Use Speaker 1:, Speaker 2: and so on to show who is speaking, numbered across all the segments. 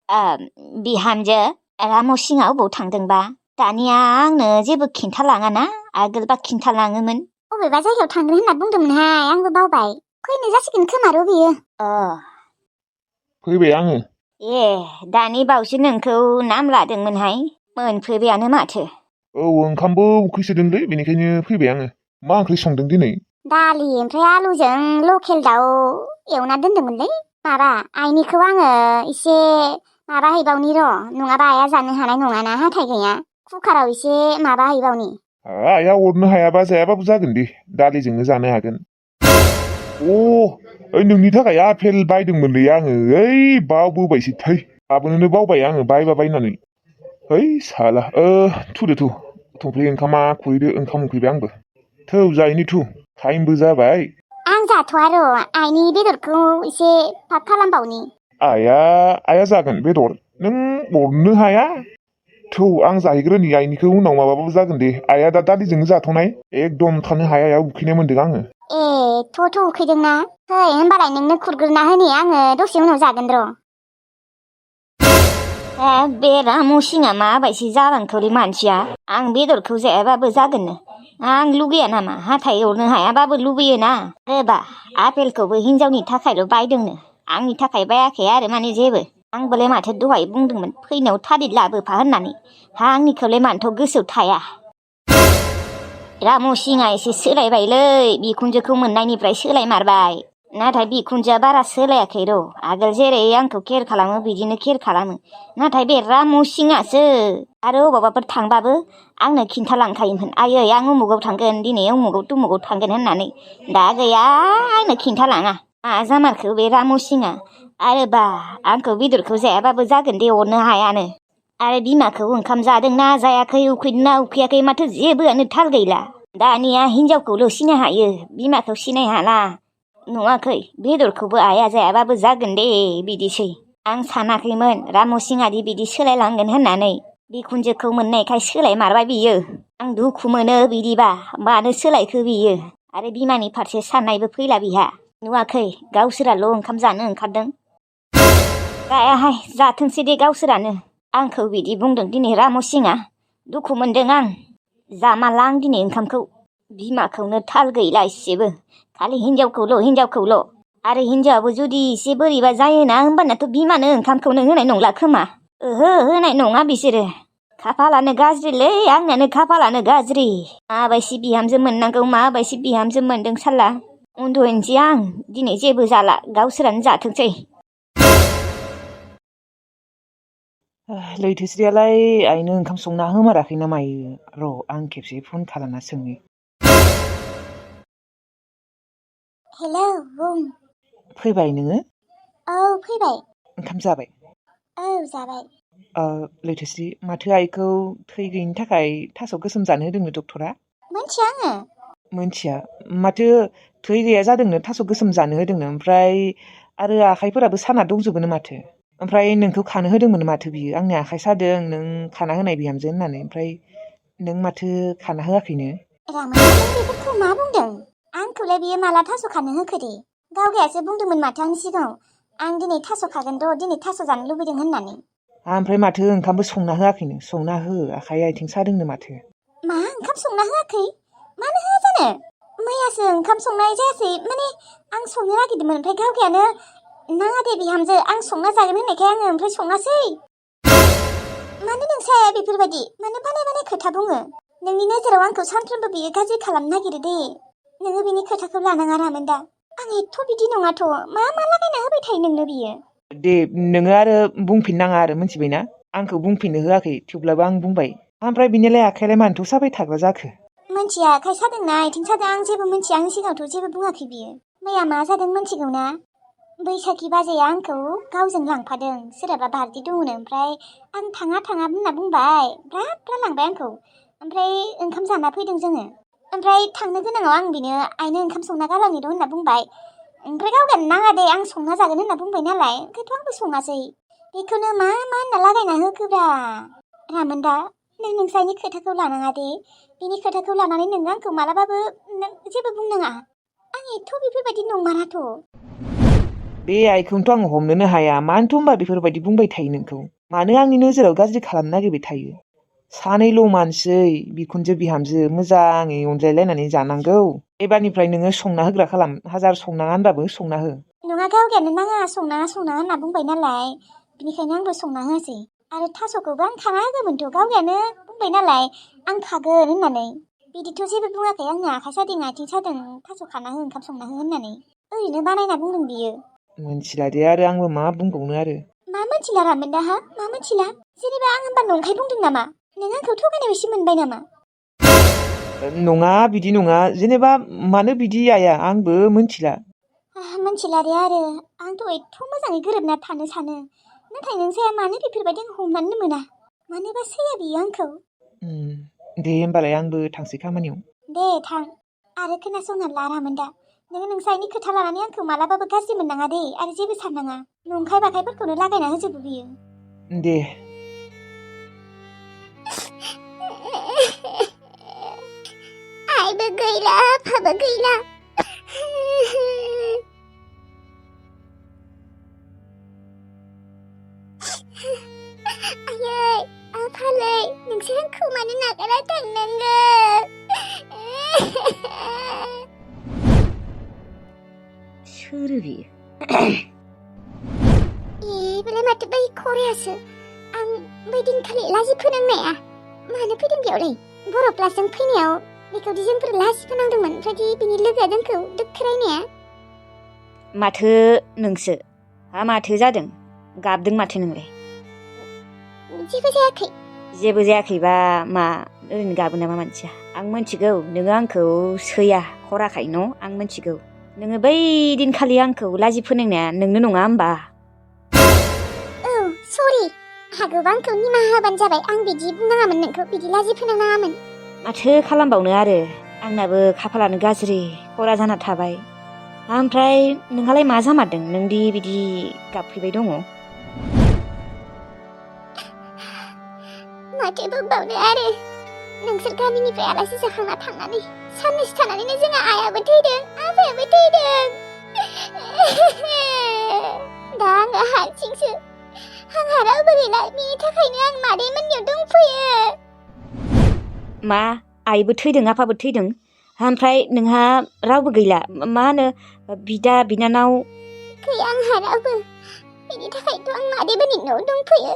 Speaker 1: बिहामजो रामसिंआ अबाव थांदोंबा दानिया आंनो जेबो खिन्थालाङाना आगोलबा खिन्थालाङोमोन
Speaker 2: अबेबा जायगायाव थांगोन होनना बुंदोंमोनहाय आंबो बावबाय फैनो जासिगोन खोमारो बियो
Speaker 3: फैबाय आङो
Speaker 1: ए दानि बावैसो नोंखौ नाम लादोंमोनहाय मोनफैबायानो माथो
Speaker 3: ओंखामबो उखैसोदोंलै बेनिखायनो फैबाय आङो मा ओंख्रि संदों दिनै
Speaker 2: दालि ओमफ्राय आलुजों लकेल दाउ एवना दोन्दोंमोनलै माबा आइनिखौ आङो एसे माबा हैबावनि र' नङाबा आइया जानो हानाय नङाना हाथाय गैया कुकाराव एसे माबा हैबावनि
Speaker 3: आइया अरनो हायाबा जायाबाबो जागोन दे दालिजोंनो जानो हागोन ओइ नोंनि थाखाय आपेल बायदोंमोनलै आङो ओइ बावबोबायसो थै लाबोनोनो बावबाय आङो बायबा बायनानै ओइ साला थुदो थंफ्लि ओंखामा खुहैदो ओंखाम उखैबाय आंबो थौ जायैनि थु टाइमबो जाबाय
Speaker 2: आं जाथ'आ र' आइनि बेदरखौ एसे फाख खालामबावनि
Speaker 3: आइया जागोन बेदर नों अरनो हाया थौ आं जाहैग्रोनि आइनिखौ उनाव माबाबाबो जागोन दे आइया दा दालिजोंनो जाथ'नाय एकदम थानो हाया उखैनाय मोन्दों आङो
Speaker 2: ए थ' उखैदोंना फै होनबालाय नोंनो खुरग्रोना होनि आङो दसे उनाव जागोन र'
Speaker 1: बे रामसिंआ माबायदि जालांखोलै मानसिया आं बेदरखौ जायाबाबो जागोननो आं लुगैया नामा हाथाय अरनो हायाबाबो लुबैयोना होबा आपेलखौबो हिनजावनि थाखायल' बायदोंनो आंनि थाखाय बायाखै आरो माने जेबो आंबोलाय माथो दहाय बुंदोंमोन फैनायाव थालिर लाबोफा होननानै आंनिखौलाय मानोथ' गोसोआव थाया रामसिंआ एसे सोलायबायलै बिखुनजोखौ मोननायनिफ्राय सोलायमारबाय नाथाय बिखुनजोआ बारा सोलायाखै र' आगोल जेरै आंखौ केयार खालामो बिदिनो केयार खालामो नाथाय बे रामसिंआसो आरो अबावबाफोर थांबाबो आंनो खिन्थालांखायोमोन आयै आं उमुगाव थांगोन दिनै उमुगाव तुमुगाव थांगोन होननानै दा गैया आंनो खिन्थालाङा मा जामारखो बे रामसिंआ आरो बा आंखौ बेदरखौ जायाबाबो जागोन दे अरनो हायानो आरो बिमाखौ ओंखाम जादोंना जायाखै उखैदोंना उखैयाखै माथो जेबोआनो थाल गैला दानिया हिनजावखौल' सिनाय हायो बिमाखौ सिनाय हाला नुवाखै बेदरखौबो आइया जायाबाबो जागोन दे बिदिसै आं सानाखैमोन रामसिंआदि बिदि सोलायलांगोन होननानै बिखुनजोखौ मोननायखाय सोलायमारबाय बियो आं दुखु मोनो बिदिबा मानो सोलायखो बियो आरो बिमानि फारसे साननायबो फैला बिहा नुवाखै गावसोराल' ओंखाम जानो ओंखारदों जायाहाय जाथोंसै दे गावसोरानो आंखौ बिदि बुंदों दिनै रामसिंआ दुखु मोनदों आं जामारला आं दिनै ओंखामखौ बिमाखौनो थाल गैला एसेबो खालि हिनजावखौल' आरो हिनजावाबो जुदि एसे बोरैबा जायोना होनबानाथ' बिमानो ओंखामखौनो होनाय नंला खोमा ओहो होनाय नङा बिसोरो खाफालानो गाज्रिलै आंनानो खाफालानो गाज्रि माबायसि बिहामजो मोननांगौ माबायसि बिहामजो मोनदों साला उन्दुहैनोसै आं दिनै जेबो जाला गावसोरानो जाथोंसै
Speaker 4: लैथोस्रियालाय आइनो ओंखाम संना होमाराखै ना मायो र' आं खेबसे फन खालामना सोंनि
Speaker 2: हेलौ बुं
Speaker 4: फैबाय नोङो
Speaker 2: औ फैबाय
Speaker 4: ओंखाम जाबाय
Speaker 2: औ जाबाय
Speaker 4: लैथोस्रि माथो आइखौ थै गैयिनि थाखाय थास' गोसोम जानो होदोंनो डक्टरा
Speaker 2: मोनथिया आङो
Speaker 4: मोनथिया माथो थै गैया जादोंनो थास' गोसोम जानो होदोंनो ओमफ्राय आरो आखाइफोराबो साना दंजोबोनो माथो ओमफ्राय नोंखौ खानो होदोंमोन माथो बियो आंनि आखाइ सादों नों खाना होनाय बिहामजो होननानै ओमफ्राय नों माथो खाना होआखैनो
Speaker 2: रामोना नों बेफोरखौ मा बुंदों आंखौलाय बियो माला थास' खानो होखो दे गावगायासो बुंदोंमोन माथो आंनि सिगाङाव आं दिनै थास' खागोन र' दिनै थास' जानो लुबैदों होननानै
Speaker 4: ओमफ्राय माथो ओंखामबो संना होआखैनो संना हो आखाइ आथिं सादोंनो माथो
Speaker 2: मा ओंखाम संना होआखै मानो होआ जानो मैयासो ओंखाम संनाय जायासै माने आं संनो नागिरदोंमोन ओमफ्राय गावगायानो नाङा दे बिहामजो आं संना जागोन होननायखाय आङो ओमफ्राय सङासै मानो नोंसाया बेफोरबायदि मानो बानाय खोथा बुङो नोंनि नोजोराव आंखौ सानफ्रोमबो बियो गाज्रि खालामनो नागिरो दे नोङो बिनि खोथाखौ लानाङा रामोनदा आं एथ' बिदि नङाथ' मा लागायना होबाय थायो नोंनो बियो
Speaker 4: दे नोङो आरो बुंफिननाङा आरो मिथिबायना आंखौ बुंफिननो होआखै थेवब्लाबो आं बुंबाय ओमफ्राय बिनिलाय आखाइलाय मानोथ' साबाय थाग्रा जाखो
Speaker 2: मोनथिया आखाइ सादोंना आथिं सादों आं जेबो मोनथिया आंनि सिगाङावथ' जेबो बुङाखै बियो मैया मा जादों मोनथिगौ ना बैसाखि बाजैया आंखौ गावजों लांफादों सोरहाबा बार्थडे दङनो ओमफ्राय आं थाङा होनना बुंबाय ब्रा लांबाय आंखौ ओमफ्राय ओंखाम जाना फैदों जोङो ओमफ्राय थांनो गोनाङाव आं बिनो आइनो ओंखाम संना गालांनि र' होनना बुंबाय ओमफ्राय गावगायानो नाङा दे आं संना जागोन होनना बुंबाय नालाय ओंखायनोथ' आंबो सङासै बेखौनो मा होनना लागायना होखोब्रा रामोनदा नों नोंसानि खोथाखौ लानाङा दे बिनि खोथाखौ लानानै नों आंखौ मालाबाबो नों जेबो बुंनाङा आं एथ' बेफोरबायदि नंमाराथ'
Speaker 4: बे आइखौनोथ' आं हमनोनो हाया मानोथ' होनबा बेफोरबायदि बुंबाय थायो नोंखौ मानो आंनि नोजोराव गाज्रि खालामनो नागिरबाय थायो सानैल' मानसै बिखुनजो बिहामजो मोजाङै अनज्लायलायनानै जानांगौ एबारनिफ्राय नोङो संना होग्रा खालाम हाजार संनाङा होनबाबो संना हो
Speaker 2: नङा गावगायानो नाङा संनाङा होनना बुंबाय नालाय बिनिखायनो आंबो संना होआसै आरो थास'खौबो आं खाना होगौमोनथ' गावगायानो बुंबाय नालाय आं खागोन होननानै बिदिथ' जेबो बुङाखै आंनो आखाइ सादों आथिं सादों थास' खाना हो ओंखाम संना हो होननानै ओरैनो बानायना बुंदों बियो
Speaker 4: मोनथिला दे आरो आंबो मा बुंबावनो आरो
Speaker 2: मा मोनथिला रामोनदा हा मा मोनथिला जेनेबा आं होनबा नंखाय बुंदों नामा नों आंखौ थगायनाय बायदि मोनबाय नामा
Speaker 4: नङा बिदि नङा जेनेबा मानो बिदि आइया आंबो मोनथिला
Speaker 2: मोनथिला दे आरो आंथ' एथ' मोजाङै गोरोबना थानो सानो नाथाय नों साया मानो बेफोरबायदि हमनानै मोना मानोबा सैया बियो आंखौ
Speaker 4: दे होमबालाय आंबो थांसै खामानियाव
Speaker 2: दे थां आरो खोनासंना रामोनदा नोङो नोंसानि खोथा लानानै आंखौ मालाबाबो गाज्रि मोननाङा दे आरो जेबो साननाङा नंखाय बाखायफोरखौनो लागायना होजोबो बियो
Speaker 4: दे
Speaker 2: आइबो गैला आफाबो गैला आयै आफालै नोंसोर आंखौ मानो नागारना थांनांगौ
Speaker 1: सोर बियो
Speaker 2: बेलाय माथो बै खरायासो आं बै दिनखालि लाजि फोनांनाया मानो फैदों बेयावलाय बर' प्लासजों फैनायाव बेखौदि जोंफोर लाजि फोनांदोंमोन ओमफ्राय बिनि लोगोआ जोंखौ दोखोरायनाया
Speaker 1: माथो नोंसो हा माथो जादों गाबदों माथो नोंलाय
Speaker 2: जेबो जायाखै
Speaker 1: जेबो जायाखैबा मा ओरैनो गाबो नामा मानसिया आं मोनथिगौ नोङो आंखौ सैया खराखाय न' आं मोनथिगौ नोङो बै दिनखालि आंखौ लाजि फोनांनाया नोंनो नङा होमबा
Speaker 2: औ सरि हागौबा आंखौ निमाहा होबानो जाबाय आं बिदि बुंनाङामोन नोंखौ बिदि लाजि फोनांनाङामोन
Speaker 1: माथो खालामबावनो आरो आंनाबो खाफालानो गाज्रि खरा जाना थाबाय ओमफ्राय नोंहालाय मा जामारदों नोंदि बिदि गाबफैबाय दङ
Speaker 2: माथो बुंबावनो आरो नोंसोर गामिनिफ्राय आलासि जाखांना थांनानै साननैसो थानानैनो जोंहा आइयाबो थैदों आफायाबो थैदों दा आङो हारसिंसो आंहा रावबो गैला बिनि थाखायनो आं मादै मोननियाव दंफैयो
Speaker 1: मा आइबो थैदों आफाबो थैदों ओमफ्राय नोंहा रावबो गैला मा होनो बिदा बिनानाव
Speaker 2: गैया आंहा रावबो बिनि थाखायथ' आं मादै मोननि न'आव दंफैयो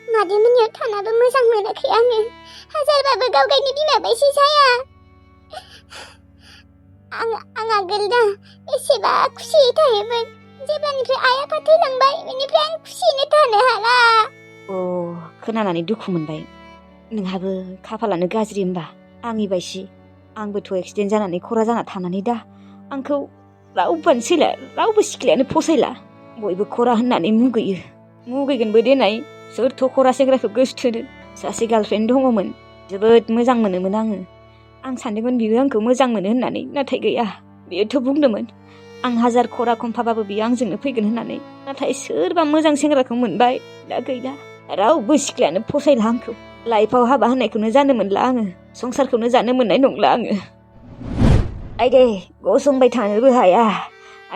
Speaker 2: मादै मोननियाव थानाबो मोजां मोनाखै आङो हाजारबाबो गावगायनि बिमा बायदि जाया आं आगोलना एसेबा खुसियै थायोमोन जेब्लानिफ्राय आइ आफा थैलांबाय बेनिफ्राय आं खुसियैनो थानो हाला
Speaker 1: खोनानानै दुखु मोनबाय नोंहाबो खाफालानो गाज्रि होमबा आंनि बायसि आंबोथ' एक्सिडेन्ट जानानै खरा जाना थानानै दा आंखौ रावबोआनो सैला रावबो सिख्लायानो फसायला बयबो खरा होननानै मुगैगोनबो देनाय सोरथ' खरा सेंग्राखौ गोसथोनो सासे गार्लफ्रेन्ड दङमोन जोबोद मोजां मोनोमोन आं सानदोंमोन बियो आंखौ मोजां मोनो होननानै नाथाय गैया बियोथ' बुंदोंमोन आं हाजार खरा खम्फाबाबो बियो आंजोंनो फैगोन होननानै नाथाय सोरबा मोजां सेंग्राखौ मोनबाय दा गैला रावबो सिख्लायानो फसायला आंखौ लाइफआव हाबा होनायखौनो जानो मोनला आङो संसारखौनो जानो मोननाय नंला आङो आइदे गसंबाय थानोबो हाया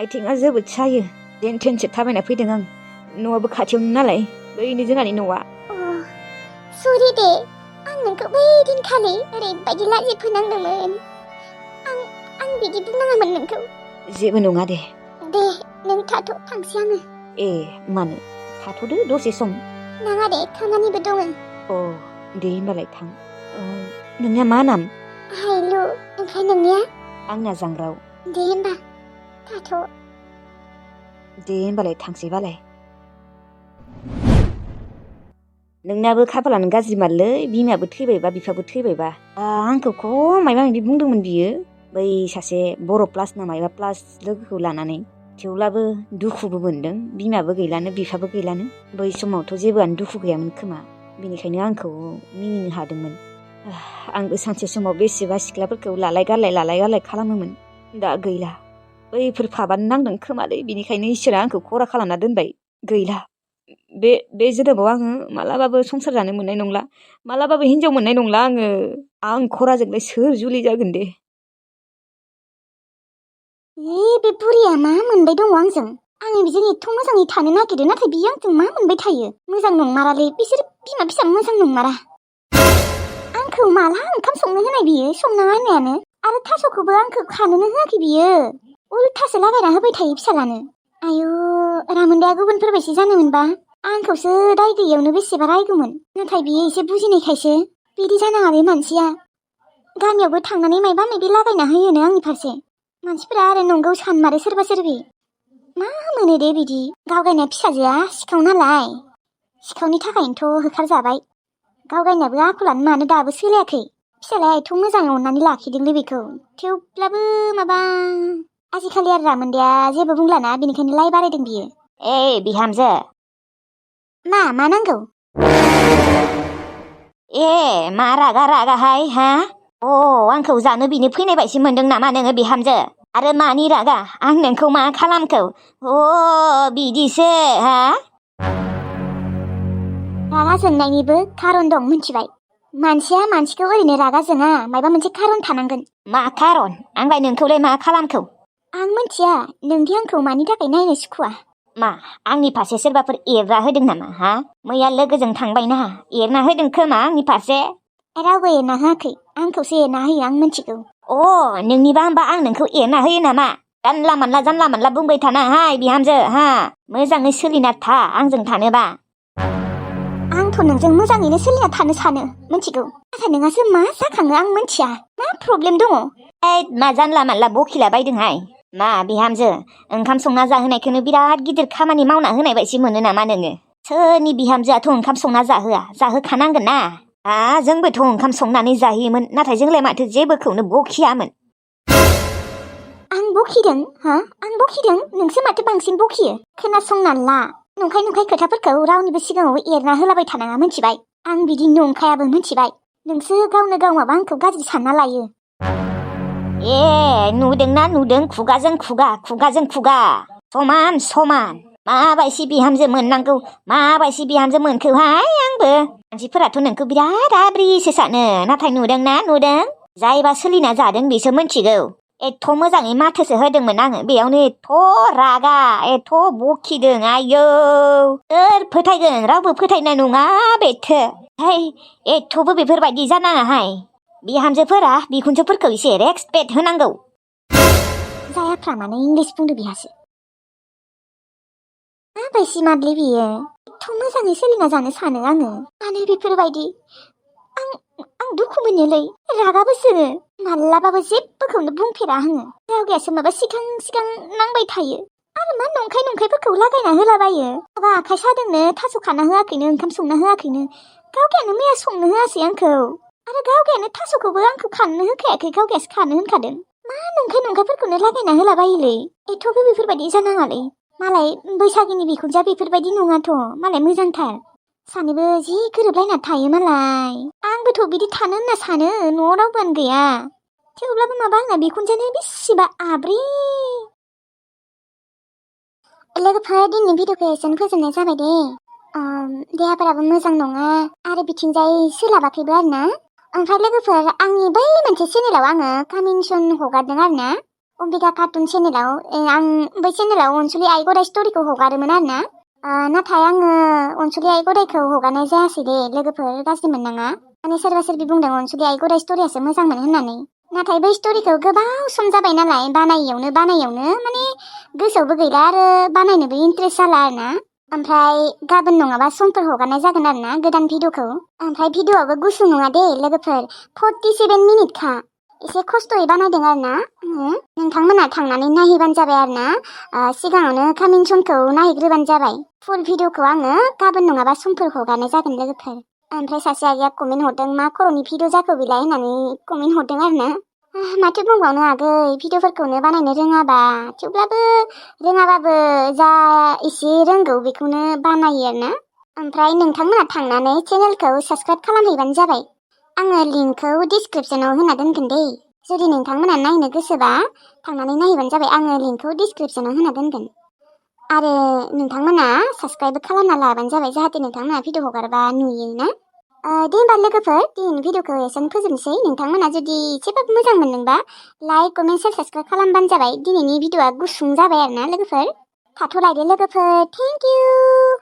Speaker 1: आथिङा जोबोद सायो जेन थेनसो थाबायना फैदों आं न'आबो खाथियावनो नालाय बैनो जोंहानि न'आ
Speaker 2: सरि दे आं नोंखौ बै दिनखालि ओरैबायदि लाजि फोनांदोंमोन आं बिदि बुंनाङामोन नोंखौ
Speaker 1: जेबो नङा दे
Speaker 2: नों थाथ' थांसै आङो
Speaker 1: मानो थाथ'दो दसे सम
Speaker 2: नाङा दे खामानिबो दङ
Speaker 1: दे होमबालाय थां नोंना मा नाम
Speaker 2: हायलु ओमफ्राय नोंनिया
Speaker 1: आंना जांग्राव
Speaker 2: दे होमबा थाथ'
Speaker 1: दे होमबालाय थांसैबालाय नोंनाबो खाफालानो गाज्रि मारलै बिमायाबो थैबायबा बिफाबो थैबायबा आंखौ मायबा मायबि बुंदोंमोन बियो बै सासे बर' प्लास ना मायबा प्लास लोगोखौ लानानै थेवब्लाबो दुखुबो मोनदों बिमाबो गैलानो बिफाबो गैलानो बै समावथ' जेबोआनो दुखु गैयामोन खोमा बेनिखायनो आंखौ मिनिनो हादोंमोन आंबो सानसे समाव बेसेबा सिख्लाफोरखौ लालाय गारलाय खालामोमोन दा गैला बैफोर फाबानो नांदों खोमालै बिनिखायनो इसोरा आंखौ खरा खालामना दोनबाय गैला बे जोनोमाव आङो मालाबाबो संसार जानो मोननाय नंला मालाबाबो हिनजाव मोननाय नंला आं खराजोंलाय सोर जुलि जागोन दे
Speaker 2: बे बुरिया मा मोनबाय दङ आंजों आङो बेजों एथ' मोजाङै थानो नागिरो नाथाय बियो आंजों मा मोनबाय थायो मोजां नंमारालै बिसोर बिमा फिसा मोजां नंमारा आंखौ माला ओंखाम संनो होनाय बियो संनाङा होननायानो आरो थास'खौबो आंखौ खानोनो होआखै बियो उल्थासो लागायना होबाय थायो फिसालानो आयु रामोनदाया गुबुनफोरबायसो जानो मोनबा आंखौसो दाय गैयियावनो बेसेबा रायगौमोन नाथाय बियो एसे बुजिनायखायसो बिदि जानाङा बे मानसिया गामियावबो थांनानै मायबा मायबि लागायना होयोनो आंनि फारसे मानसिफोरा आरो नंगौ सानमारो सोरबा सोरबि मा मोनो दे बिदि गावगायनाय फिसाजोआ सिखाव नालाय सिखावनि थाखायनोथ' होखारजाबाय गावगायनायाबो आखलानो मानो दाबो सोलायाखै फिसालाया एथ' मोजाङै अननानै लाखिदोंलै बेखौ थेवब्लाबो माबा आजिखालि आरो रामोनदाया जेबो बुंलाना बेनिखायनो लाय बारायदों बियो
Speaker 1: बिहामजो
Speaker 2: मा नांगौ
Speaker 1: मा रागा रागाहाय हा आंखौ जानो बिनो फैनाय बायदि मोनदों नामा नोङो बिहामजो आरो मानि रागा आं नोंखौ मा खालामखौ बिदिसो हा
Speaker 2: रागा जोंनायनिबो खारन दं मिथिबाय मानसिया मानसिखौ ओरैनो रागा जोङा मायबा मोनसे खारन थानांगोन
Speaker 1: मा खारन आंलाय नोंखौलाय मा खालामखौ
Speaker 2: आं मिथिया नोंदि आंखौ मानि थाखाय नायनो सुखुवा
Speaker 1: मा आंनि फारसे सोरबाफोर एरना होदों नामा हा मैया लोगोजों थांबायना एरना होदों खोमा आंनि फारसे
Speaker 2: रावबो एरना होआखै आंखौसो एरना होयो आं मिथिगौ
Speaker 1: नोंनिबा होमबा आं नोंखौ एरना होयो नामा जानला मानला बुंबाय थानाहाय बिहामजो हा मोजाङै सोलिना था आंजों थानोबा
Speaker 2: आंथ' नोंजों मोजाङैनो सोलिना थानो सानो मिथिगौ नाथाय नोंहासो मा जाखाङो आं मिथिया मा प्रब्लेम दङ
Speaker 1: मा जानला मानला बखिला बायदोंहाय मा बिहामजो ओंखाम संना जाहोनायखौनो बिराद गिदिर खामानि मावना होनाय बायदि मोनो नामा नोङो सोरनि बिहामजोआथ' ओंखाम संना जाहोखानांगोन ना जोंबोथ' ओंखाम संनानै जाहोयोमोन नाथाय जोंलाय माथो जेबोखौनो बखियामोन
Speaker 2: आं बखिदों नोंसो माथो बांसिन बखियो खोनासंनानै ला नंखाय खोथाफोरखौ रावनिबो सिगाङाव एरना होलाबाय थानाङा मिथिबाय आं बिदि नंखायाबो मिथिबाय नोंसो गावनो गाव माबा आंखौ गाज्रि सानना लायो
Speaker 1: नुदोंना नुदों खुगाजों खुगा समान माबायसि बिहामजो मोननांगौ माबायसि बिहामजो मोनखौहाय आंबो मानसिफोराथ' नोंखौ बिराद आब्रिसो सानो नाथाय नुदों जायबा सोलिना जादों बिसो मिथिगौ एथ' मोजाङै माथोसो होदोंमोन आङो बेयावनो एथ' रागा एथ' बखिदों आयौ सोर फोथायगोन रावबो फोथायनाय नङा बेथो एथ'बो बेफोरबायदि जानाङाहाय बिहामजोफोरा बिखुनजोफोरखौ एसे रेसपेक्ट होनांगौ
Speaker 2: जायाफ्रा माने इंलिस बुंदो बिहासो माबायसि मादलै बियो एथ' मोजाङै सोलिना जानो सानो आङो मानो बेफोरबायदि आं दुखु मोनोलै रागाबो जोङो मालाबाबो जेबोखौनो बुंफेरा आङो गावगायासो माबा सिगां नांबाय थायो आरो मा नंखायफोरखौ लागायना होलाबायो माबा आखाइ सादोंनो थास' खाना होआखैनो ओंखाम संना होआखैनो गावगायानो मैया संनो होआसै आंखौ आरो गावगायानो थास'खौबो आंखौ खानो होखायाखै गावगायासो खानो होनखादों मा नंखायफोरखौनो लागायना होलाबायोलै एथ'बो बेफोरबायदि जानाङालै मालाय बैसागिनि बिखुनजोआ बेफोरबायदि नङाथ' मालाय मोजांथार सानैबो जि गोरोबलायना थायो मालाय आंबोथ' बिदि थानो होनना सानो न'आव रावबोआनो गैया थेवब्लाबो माबा आंना बिखुनजोआनो बेसेबा आब्रि लोगोफोर दिनैनि भिडिअखौ एसेनो फोजोबनाय जाबाय दे देहाफोराबो मोजां नङा आरो बिथिंजाय सोलाबाखैबो आरो ना ओमफ्राय लोगोफोर आंनि बै मोनसे चेनेलाव आङो कामिंसन हगारदों आरो ना अम्बिका कार्टुन चेनेलाव आं बै चेनेलाव अनसुलि आइ गदाय स्ट'रिखौ हगारोमोन आरो ना नाथाय आङो अनसुलि आइ गदायखौ हगारनाय जायासै दे लोगोफोर गाज्रि मोननाङा माने सोरबा सोरबि बुंदों अनसुलि आइ गदाय स्ट'रियासो मोजांमोन होननानै नाथाय बै स्ट'रिखौ गोबाव सम जाबाय नालाय बानायियावनो माने गोसोआवबो गैला आरो बानायनोबो इन्ट्रेस्ट जाला आरो ना ओमफ्राय गाबोन नङाबा समफोर हगारनाय जागोन आरो ना गोदान भिडिअखौ ओमफ्राय भिडिअआबो गुसुं नङा दे लोगोफोर 47 मिनिटखा एसे खस्थ'यै बानायदों आरो ना नोंथांमोना थांनानै नायहैबानो जाबाय आरो ना सिगाङावनो कामिंसनखौ नायहैग्रोबानो जाबाय फुल भिडिअखौ आङो गाबोन नङाबा समफोर हगारनाय जागोन लोगोफोर ओमफ्राय सासे आगैया कमेन्ट हरदों मा खर'नि भिडिअ जाखो बेलाय होननानै कमेन्ट हरदों आरो ना माथो बुंबावनो आगै भिडिअफोरखौनो बानायनो रोङाबा रोङाबाबो जा एसे रोंगौ बेखौनो बानायो आरो ना ओमफ्राय नोंथांमोना थांनानै चेनेलखौ साबस्क्राइब खालामहैबानो जाबाय आङो लिंकखौ डिसक्रिपसनाव होना दोनगोन दे जुदि नोंथांमोना नायनो गोसोबा थांनानै नायहैबानो जाबाय आङो लिंकखौ डिसक्रिपसनाव होना दोनगोन आरो नोंथांमोना साबस्क्राइब खालामना लाबानो जाबाय जाहाथे नोंथांमोना भिडिअ हगारबा नुयो ना दे होमबा लोगोफोर दिनैनि भिडिअखौ एसेनो फोजोबनोसै नोंथांमोना जुदि एसेबाबो मोजां मोनदोंबा लाइक कमेन्ट शेयार साबस्क्राइब खालामबानो जाबाय दिनैनि भिडिअआ गुसुं जाबाय आरो ना लोगोफोर थाथ'लायदो लोगोफोर थेंक इउ